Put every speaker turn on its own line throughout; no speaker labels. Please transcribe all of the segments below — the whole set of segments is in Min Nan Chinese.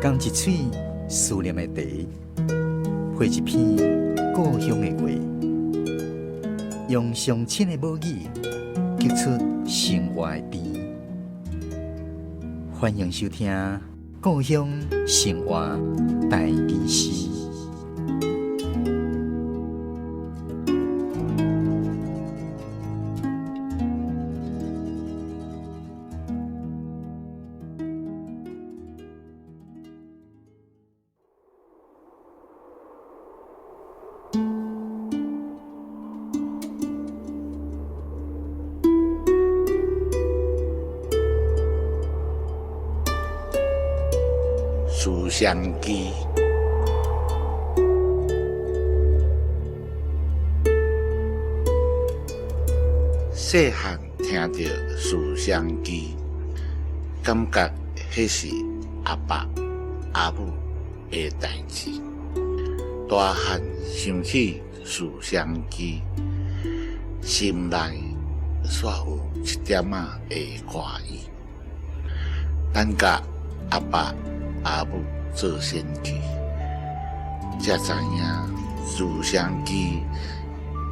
仝一喙思念的茶，配一篇故乡的话，用上亲的母语，激出生活的甜。欢迎收听《故乡生活台语诗》。
思双机，细汉听著思双机，感觉彼是阿爸阿母的代志。大汉想起思双机，心内煞有一点仔的欢意。等甲阿爸阿母做先去，才知影思双机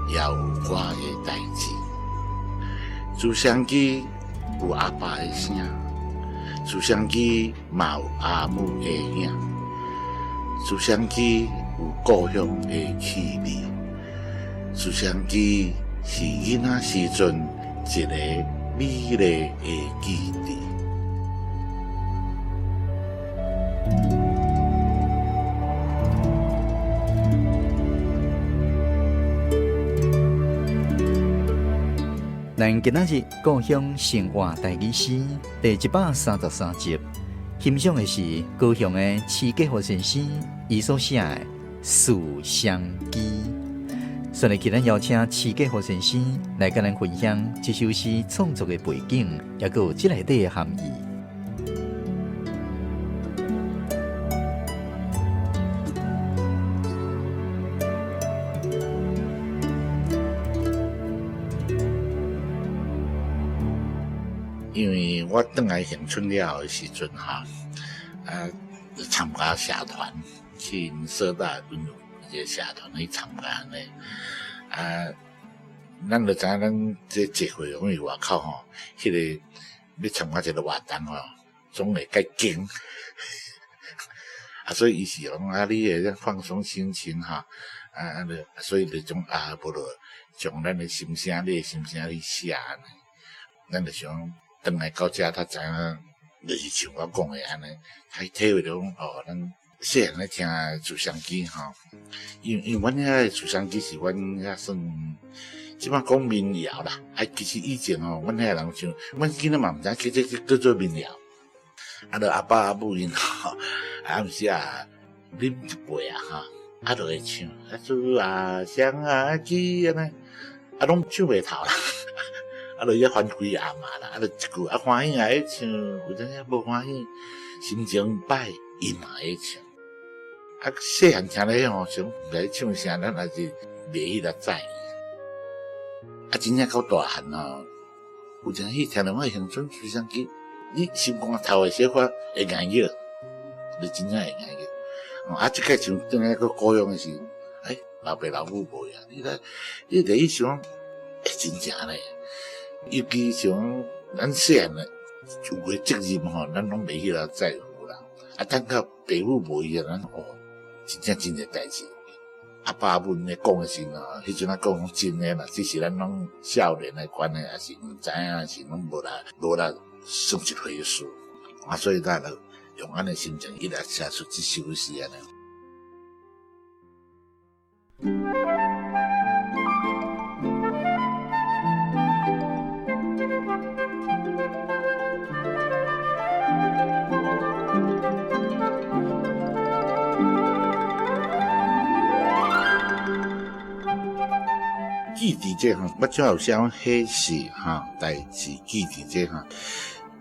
也有我的代志。思双机有阿爸的声，思双机嘛有阿母的影，思双机有故乡的气味，思双机是囡仔时阵一个美丽的记忆。
咱今仔日故乡生活台语诗第133集，欣赏的是高雄的徐家福先生伊所写的《思双机》。所以，今日邀请徐家福先生来佮咱分享这首诗创作的背景，也阁有这内底的含义。
因为我转来恒春了后的时阵哈，参加社团，去𪜶师大阮有一个社团去参加呢。咱就知影咱这协会因为外口吼，彼个欲参加一个活动吼，总会较紧。所以伊是讲啊，你会放松心情哈，所以就种啊，无就将咱的心声，你的心声去写呢。咱就想转来到遮，才知影，就是像我讲的按呢，才体会著讲哦，咱细汉咧听思双机吼，因为阮遐的思双机是阮遐算，这摆讲民谣啦，其实以前吼，阮遐人唱，阮囡仔嘛毋知影叫这叫做民谣。就阿爸阿母𪜶吼，暗时啊啉一杯啊哈，就会唱，思啊双啊机按呢，拢唱袂透啦。就遐翻几阿嘛啦，就一句啊欢喜也会唱，有阵时无欢喜，心情歹，伊嘛会唱。细汉听咧吼，想毋知唱啥，咱也是袂彼个在意。真正到大汉吼，有阵时听著我恒春思双机，你心肝头会小可会硬热，你真正会硬热。这个像转来阁故乡的时，老爸老母无呀，你来，你就去想，真正咧。尤其像咱细汉的有个责任吼，咱拢袂彼个在乎啦。等到爸母无伊啊，咱哦，真正真济代志。阿爸阿母咧讲的时阵，彼阵仔讲真的啦，只是咱拢少年的关系，也是毋知影，是拢无啦，无啦算一回事。所以咱就用按呢心情，一直写出这首诗按呢。记伫这吼，我主要有写讲彼是哈代志，记伫这吼。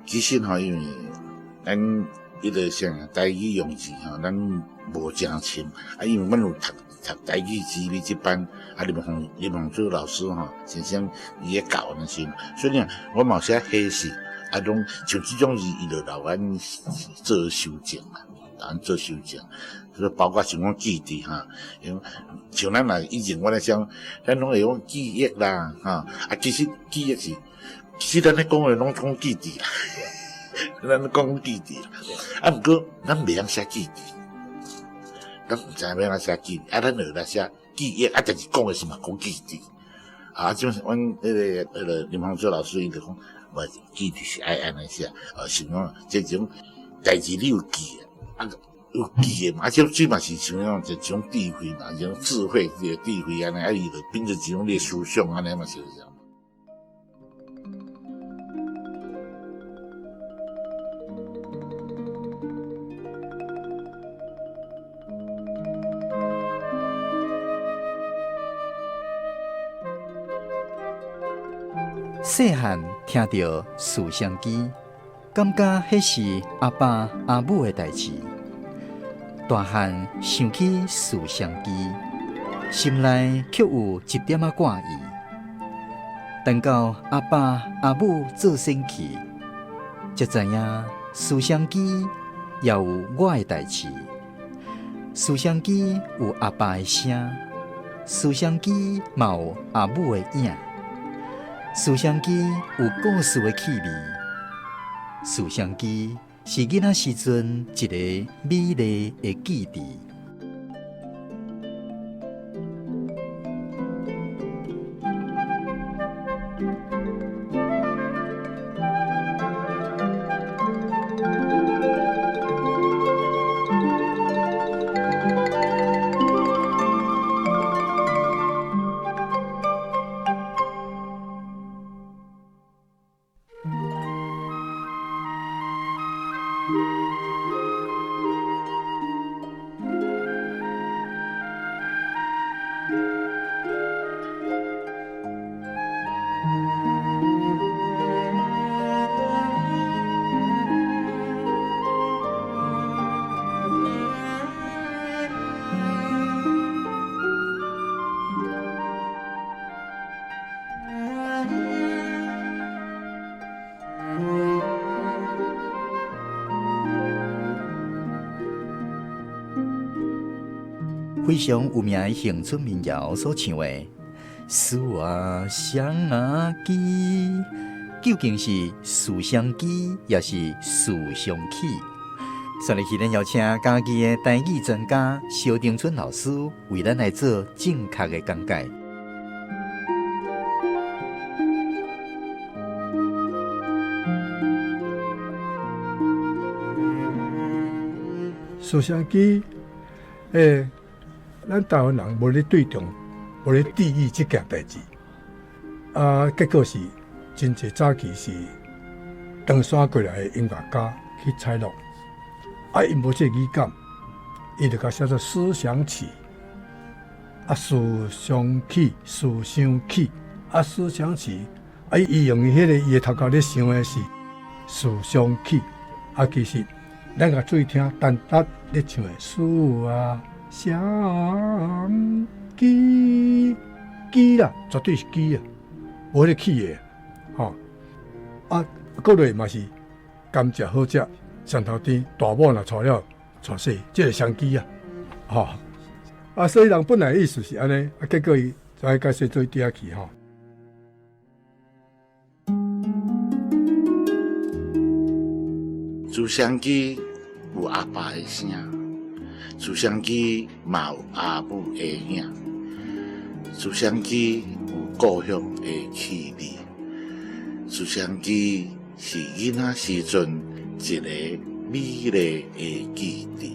其实吼，因为咱彼个啥台语用字吼，咱无诚深啊，因为阮有读读台语字语这班，林凤珠老师吼，先生伊咧教的时阵，所以讲我嘛有写彼是，拢像这种字，伊就留阮做修正啦。咱做修正。所以包括像講記憶哈，因為像咱若以前我咧想，咱攏會講記憶啦，哈，啊，其實記憶是，其實咱咧講的攏講記憶啦，咱講記憶啦，啊，毋過咱袂曉寫記憶，咱毋知影欲按怎寫記憶，啊，咱就來寫記憶，啊，但是講的是嘛講記憶，啊，這種阮彼個林芳洲老師伊就講，無記憶是愛按呢寫，是講這種代誌你有記啊。有記的嘛，啊，這嘛是像講一種智慧嘛，一種智慧，這個智慧按呢，啊，伊就變做一種你的思想按呢嘛是這樣。
細漢聽著思想機，感覺彼是阿爸阿母的代誌。大漢想起思想機，心內卻有一點仔掛意。等到阿爸阿母做先去，才知影思想機也有我的代誌。思想機有阿爸的聲，思想機嘛有阿母的影。思想機有故事的氣味，思想機是囡仔時陣一个美麗的記憶。非常有名的鄉村民謠所唱的《思想機》，究竟是思想機，抑是思想起？所以，咱邀請嘉義的台語專家蕭長春老師為咱來做正確的講解。
思想機，欸，咱台灣人無咧對重，無咧注意這件代誌，啊，結果是真濟早期是唐山過來的音樂家去採錄，啊，𪜶無這個語感，伊就共寫做思想起，啊，思想起，思想起，啊，思想起，啊，伊用伊彼個伊的頭殼咧想的是思想起，啊，其實咱共注意聽，單單咧唱的思啊想機機啦，絕對是機啊，無彼個起的，吼啊，閣落嘛是甘蔗好食，雙頭甜，大某若娶了娶細，這個雙機啊，吼啊，所以人本來意思是按呢，啊，結果伊就愛改寫做底仔去吼。
思想機有阿爸的聲，思想機嘛有阿母的影，思想機有故鄉的氣味，思想機是囡仔時陣一個美麗的記憶。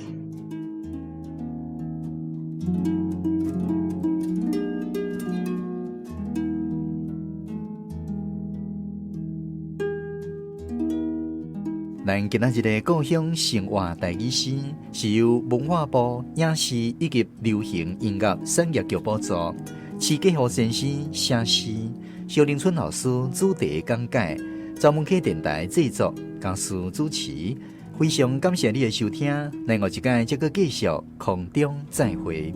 咱今仔日的故鄉生活台語詩，是由文化部影視以及流行音樂產業局補助，徐家豪先生寫詩，蕭玲春老師主題講解，朝門溪電台製作，江師主持。非常感謝你的收聽，咱下一擺再閣繼續空中再會。